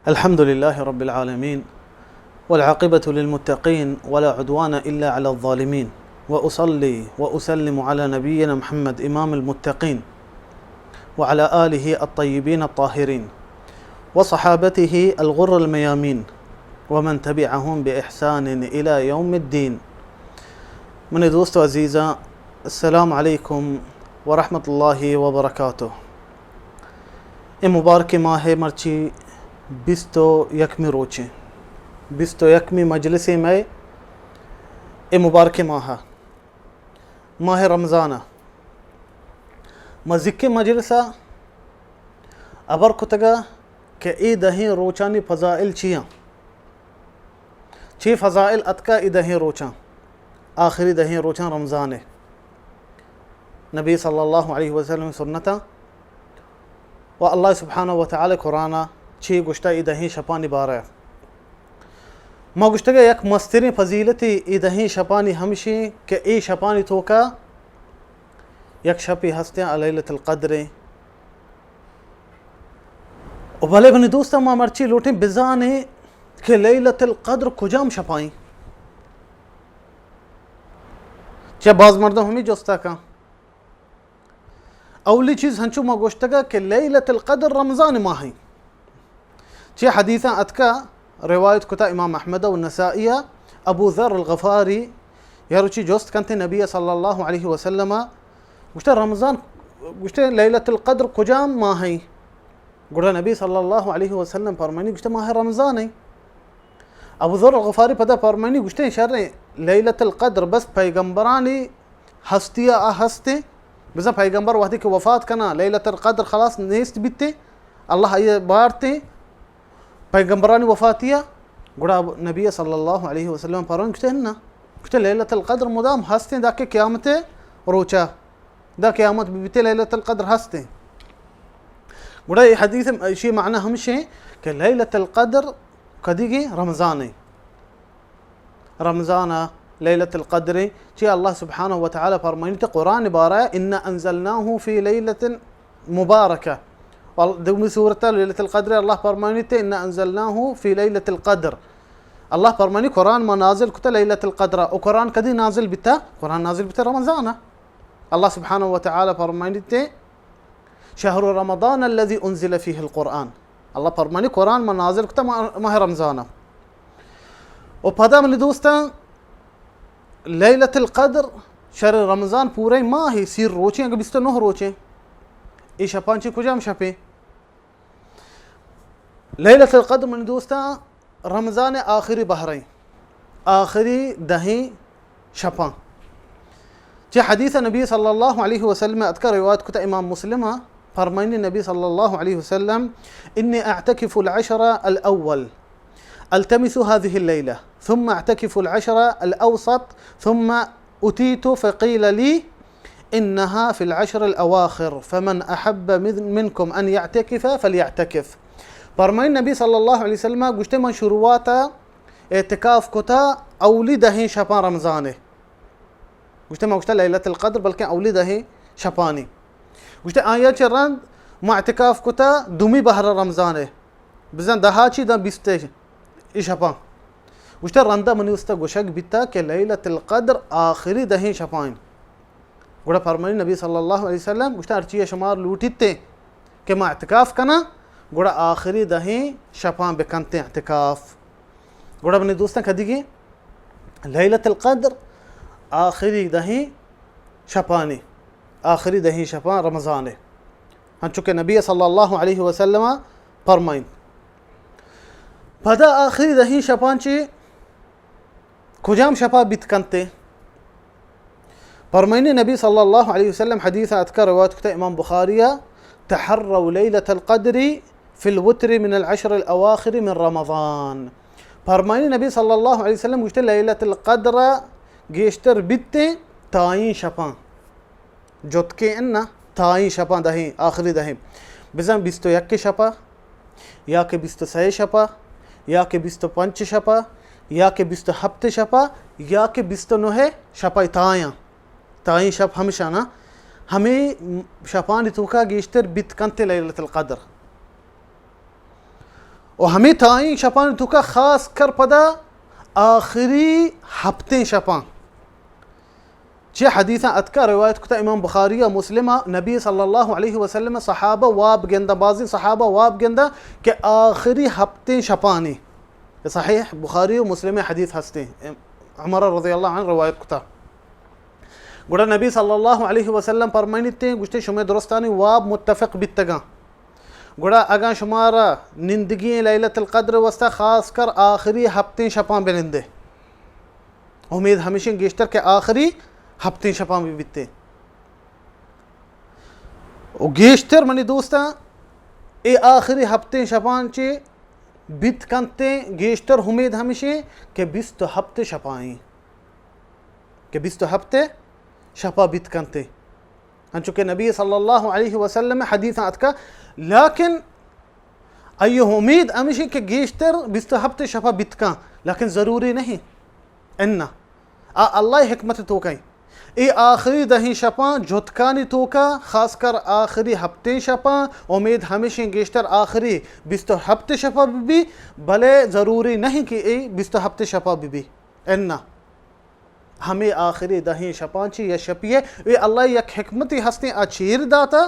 الحمد لله رب العالمين، والعاقبة للمتقين، ولا عدوان إلا على الظالمين، وأصلي وأسلم على نبينا محمد إمام المتقين، وعلى آله الطيبين الطاهرين، وصحابته الغر الميامين، ومن تبعهم بإحسان إلى يوم الدين. منی دوست و عزیزاں، السلام علیکم ورحمۃ اللہ وبرکاتہ۔ اے مبارکیں ماہ ءِ مرچی بیست و یکمی روچیں، بیست و یکمی مجلسے مئے اے مبارکیں ماہ ءَ، ماہ رمضان ءَ۔ ما زکیں مجلس ءَ ہبر کتگ کہ اے دہیں روچانی فضائل چی اَنت؟ چی فضائل اتکا اے دہیں روچاں، آخری دہیں روچاں رمضان ءِ؟ نبی صلی اللہ علیہ وسلم سنتاں و اللہ سبحانہ و تعالی قرآن ءَ چی گوشتا اے دہیں شپانی بارہ ءَ؟ ما گوشتگ یک مستریں فضیلتے اے دہیں شپانی ہمشیں کہ اے شپانی توکا یک شپے ہستیں، آ لیلۃ القدر ایں۔ و بلے منی دوستاں، ما مرچی لوٹیں بزانیں کہ لیلۃ القدر کجام شپائیں؟ چہ باز مردم ہمیں جستا کن۔ اولی چیز ہنچو ما گوشتگا کہ لیلۃ القدر رمضان ماہیں۔ چہ حدیثاں اتکا، روایت کتا امام احمد و نسائی، ابو ذر الغفاری یا روچی جست کنتے نبی صلی اللہ علیہ وسلم، گوشتا رمضان، گوشتے لیلۃ القدر کجام ماہیں؟ گڑا نبی صلی اللہ علیہ وسلم فرمانی، گوشتے ماہ رمضان ایں۔ ابو ذر الغفاری پدا فرمانی، گوشتے شریں، لیلۃ القدر بس پیغمبرانی ہستی ءَ آ ہستیں۔ بزاں پیغمبر وہدے کہ وفات کنا، لیلۃ القدر خلاص نیست بیتیں، اللہ آئی ءَ بارتیں پیغمبرانی وفاتی ءَ۔ گڑا نبی صلی اللہ علیہ وسلم فرمان گوشتے، نہ، گوشتے لیلۃ القدر مدام ہستیں، داں کہ قیامت روچا، داں قیامت بیتے لیلۃ القدر ہستیں۔ گڑا اے حدیث ءِ اشی معنی ہمشیں کہ لیلۃ القدر کدیگیں؟ رمضان ءَ۔ رمضان ءَ لیلۃ القدر، چی اللہ سبحانہ و تعالی فرمائنیت قرآن بارہ، انا انزلناہ فی لیلۃ مبارکہ۔ و دومی سورت لیلۃ القدر اللہ فرمائنیت، انا انزلناہ فی لیلۃ القدر۔ اللہ فرمانی قرآن ما نازل کتا لیلۃ القدر۔ و قرآن کدی نازل بیتا؟ قرآن نازل بیتا رمضان ءَ۔ اللہ سبحانہ و تعالی فرمائنیت، شہر رمضان الذی انزل فیہ القرآن۔ اللہ فرمانی قرآن ما نازل کتا ماہ، ماہ رمضان ءَ۔ و پدا منی دوستاں، لیلۃ القدر شہر رمضان پورے ماہ سی روچیں، اگر بیست و نہ روچیں، اے شپاں چی کجام شپیں؟ لیلۃ القدر منی دوستاں، رمضان ءِ آخری بہریں، آخری دہیں شپاں۔ چہ حدیث نبی صلی اللہ علیہ وسلم اتکا، روایت کتا امام مسلم، فرمائنی نبی صلی اللہ علیہ وسلم، انی اعتکف العشر الاول التمس هذه الليلة، ثم اعتکف العشر الاوسط، ثم اتیت فقیل لی انها فی العشر الاواخر، فمن احب من، منکم ان یعتکف فلیعتکف۔ فرمائنی نبی صلی اللہ علیہ وسلم گوشتے، من شروعات اعتکاف کتا اولی دہیں شپاں رمضان ءِ۔ گوشتے، من گوشتا لیلۃ القدر، بلکیں اولی دہیں شپانی۔ گوشتے، آیا چہ رند ما اعتکاف کتا دومی بہر رمضان ءِ، بزاں دہا چی داں بیست ءِ شپاں۔ گوشتے، رندا منی استا گوشگ بیتا کہ لیلۃ القدر آخری دہیں شپاں۔ گڑا فرمانی نبی صلی اللہ علیہ وسلم گوشتے، ہرچی شما لوٹیت کہ ما اعتکاف کناں، گڑا آخری دہیں شپاں بکنتیں اعتکاف۔ گڑا منی دوستاں، کدیگیں؟ لیلۃ القدر آخری دہیں شپانی، آخری دہیں شپاں رمضان ءِ، ہنچو کہ نبی صلی اللہ علیہ وسلم فرمائنت۔ پدا آخری دہیں شپاں چی کجام شپا بیت کنتے؟ فرمائنی نبی صلی اللہ علیہ وسلم، حدیث اتکا، روایت کتا امام بخاری، تحروا لیلۃ القدر فی الوتر من العشر الاواخر من رمضان۔ فرمائنی نبی صلی اللہ علیہ وسلم گوشتے، لیلۃ القدر گیشتر بیتیں تائیں شپاں۔ جتکیں اناں، تائیں شپاں دہیں، آخری دہیں۔ بزاں بیست و یک شپا، یا کہ بیست و سئے شپا، یا کہ بیست و پنچ شپا، یا کہ بیست و ہپت شپا، یا کہ بیست و نہ شپا، تایاں۔ تائیں شپ ہمشانا، ہمے شپانی توکا گیشتر بیت کنت لیلۃ القدر۔ و ہمے تہائیں شپانی توکا خاص کر پدا آخری ہپتیں شپاں، چہ حدیثاں اتکا روایت کتا امام بخاری و مسلم، نبی صلی اللہ علیہ وسلم صحابہ واب گندا، بعضی صحابہ واب گندا کہ آخری ہپتیں شپانی، صحیح بخاری و مسلم حدیث ہستیں، عمر رضی اللہ عنہ روایت کتا۔ گڑا نبی صلی اللہ علیہ وسلم فرمائنیتے، گوشتے، شمے درستانی واب متفق بیتگاں۔ گڑا اگاں شمارا نندگی لیلۃ القدر واسطہ خاص کر آخری ہپتیں شپاں بنندے۔ امید ہمیشیں گیشتر کہ آخری ہپتیں شپاں بہ بیتیں۔ و گیشتر منی دوستاں، اے آخری ہپتیں شپاں چے بیت کنتیں، گیشتر امید ہمیشیں کہ بیست و ہپت شپائیں، کہ بیست و ہپت شپا بیت کنتیں۔ انچو کہ نبی صلی اللہ علیہ وسلم حدیثاں اتکا، لیکن آئی امید ہمیشیں کہ گیشتر بیست و ہپت شپا بیت کن، لیکن ضروری نہیں۔ انا آ اللہ حکمت توکا ایں۔ اے آخری دہیں شپاں جہدکانی توکا، خاص کر آخری ہپتیں شپاں، امید ہمیشیں گیشتر آخری بیست و ہپت شپا بہ بی، بلے ضروری نہیں کہ اے بیست و ہپت شپا بہ بی۔ انا ہمے آخری دہیں شپاں چی یا شپی ہے، اے اللہ یک حکمتی ہستیں آ چیر داتا،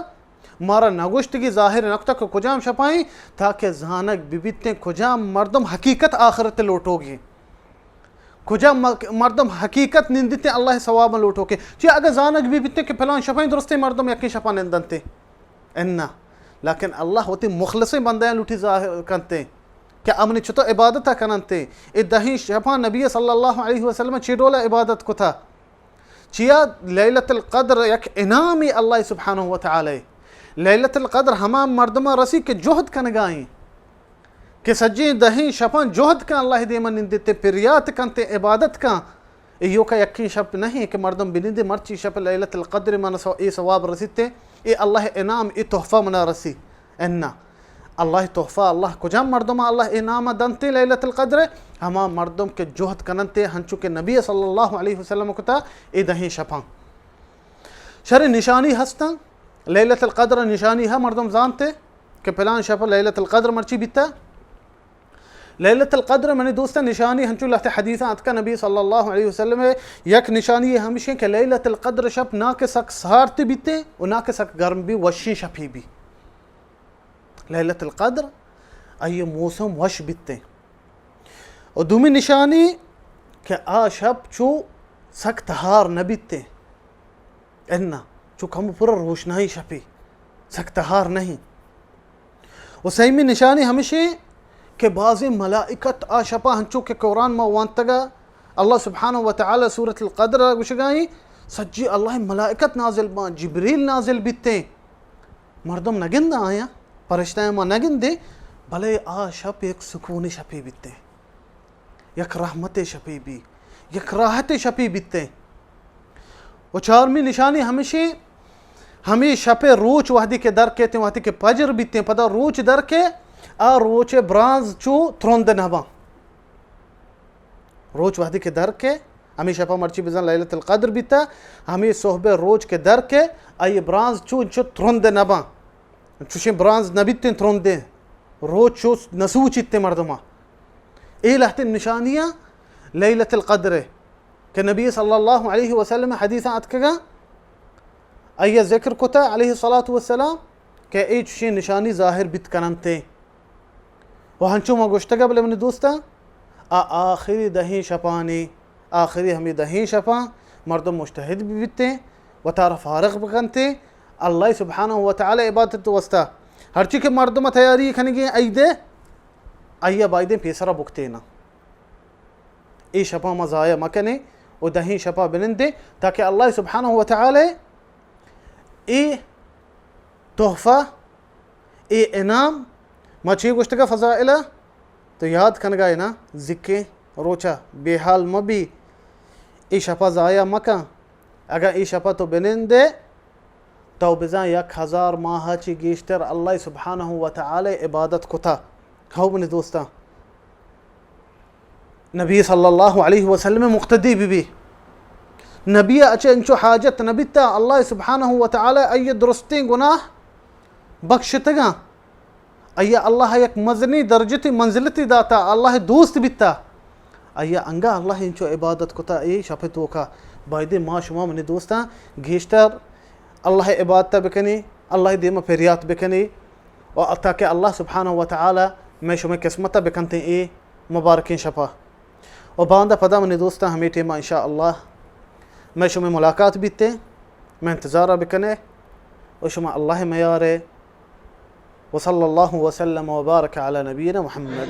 مارا نگوشتگی ظاہر نکتا کہ کجام شپائیں، تاکہ زانگ ببیتیں کجام مردم حقیقت آخرت لوٹوگی، کجام م-، مردم حقیقت نندیتیں اللہ ثواب لوٹوکے۔ چی اگر زانگ ببیتیں کہ پلان شپائیں درستیں مردم یکیں شپا نندنتے۔ انا، لیکن اللہ وتی مخلصیں بندیاں لوٹی ظاہر کنتے کہ امنی چطور عبادت کننتے۔ اے دہیں شپاں نبی صلی اللہ علیہ وسلم چی ڈولا عبادت کتا؟ چیا؟ لیلۃ القدر یک انعامی اللہ سبحانہ و تعالی۔ لیلۃ القدر ہما مردماں رسی کہ جہد کنگائیں، کہ سجیں دہیں شپاں جہد کن، اللہ دیما نندتے، پریات کنتے، عبادت کن۔ ایوکا یکیں شپ نہیں کہ مردم بنندے، مرچی شپ لیلۃ القدر من سو-، اے ثواب رسیتے، اے اللہ انعام، اے تحفہ منا رسی۔ انا اللہ تحفہ، اللہ کجام مردم اللہ انعام دنتے لیلۃ القدر؟ ہما مردم کہ جہد کننتے، ہنچو کہ نبی صلی اللہ علیہ وسلم کتا، اے دہیں شپاں۔ شر نشانی ہستن، لیلۃ القدر نشانی ہے، مردم زانتے کہ پلان شپ لیلۃ القدر مرچی بیتا۔ لیلۃ القدر منی دوستاں نشانی ہنچو لہتے حدیثاں اتکا نبی صلی اللہ علیہ وسلم، یک نشانی ہمشیں کہ لیلۃ القدر شپ نہ کہ سک سارت بیتے و نہ کہ سک گرم بی، وشیں شپی بی۔ لیلۃ القدر آئی موسم وش بیتے۔ و دومی نشانی کہ آ شپ چو سک تہار نہ بیتے۔ انا چو کم پورا روشنائی شپی، سک تہار نہیں۔ و سیمی نشانی ہمشی کہ بعضی ملائکت آ شپا ہنچو کہ قرآن ما وانتگا، اللہ سبحانہ و تعالی سورۃ القدر گوشگائیں، سجی اللہ ملائکت نازل بان، جبریل نازل بیتیں۔ مردم نگند آیا، پرشتہ ما نگندے، بلے آ شپ یک سکون شپی بیتیں۔ یک رحمت شپی بی، یک راحت شپی بیتیں۔ و چارمی نشانی ہمشی، ہمی شپ روچ وحدی کہ در کیتیں، وحدی کہ پجر بیتیں، پدا روچ در کے، آ روچ برانز چو ترند نباں۔ روچ وحدی کہ در کے، ہمی شپا مرچی بزن لیلۃ القدر بیتا، ہمی صحب روچ کہ در کے، آئی برانز چو انچو ترند نباں۔ چوشیں برانز نبیتیں ترندیں، روچ چو نسوچیتیں مردماں۔ اے لہتیں نشانیاں لیلۃ القدر کہ نبی صلی اللہ علیہ وسلم حدیثاں اتکگا، آئی ذکر کتا علیہ الصلوۃ والسلام کہ اے چوشیں نشانی ظاہر بیت کننتے۔ و ہنچو ما گوشتگا، بلے منی دوستاں، آ آخری دہیں شپانی، آخری ہمی دہیں شپاں مردم مجتہد بیتیں، وتارا فارغ بکنتے، اللہ سبحانہ و تعالی عبادت واسطہ۔ ہرچی کہ مردم تیاری کنگی عیدے، آئی بایدیں پیسرا بکتینا۔ اے شپاں ما ضائع مکنیں و دہیں شپا بنندیں، تاکہ اللہ سبحانہ و تعالی اے تحفہ، اے انعام، ما چی گوشتگا فضائلہ، تو یاد کنگا انا، زکیں روچا بے حال مبی، اے شپا ضائع مکن۔ اگاں اے شپا تو بنندے، تو بزاں یک ہزار ماہ چی گیشتر اللہ سبحانہ و تعالی عبادت کتا۔ ہو منی دوستاں، نبی صلی اللہ علیہ وسلم مقتدی بی بی۔ نبی اچ انچو حاجت نبیتا، اللہ سبحانہ و تعالی ای درستیں گناہ بخشتگاں۔ آئی ءَ اللہ ءَ یک مزنیں درجتی منزلتی داتا، اللہ ءِ دوست بیتا۔ آئی ءَ انگا اللہ ءِ انچو عبادت کتا اے شپ ءِ توکا۔ بایدے ما شما منی دوستاں گیشتر اللہ ءِ عبادت بکنی، اللہ ءِ دیما پریات بکنی و تاکہ اللہ سبحانہ و تعالی مئے شمئے قسمت بکنتیں اے مبارکیں شپا۔ و باندا پدا منی دوستاں ہمے ٹیما انشاءاللہ مئے شمئے ملاقات بیتے، مئے انتظارا بکنے و شما اللہ ءِ میارے۔ وصلی اللہ وسلم وبارک علی نبینا محمد۔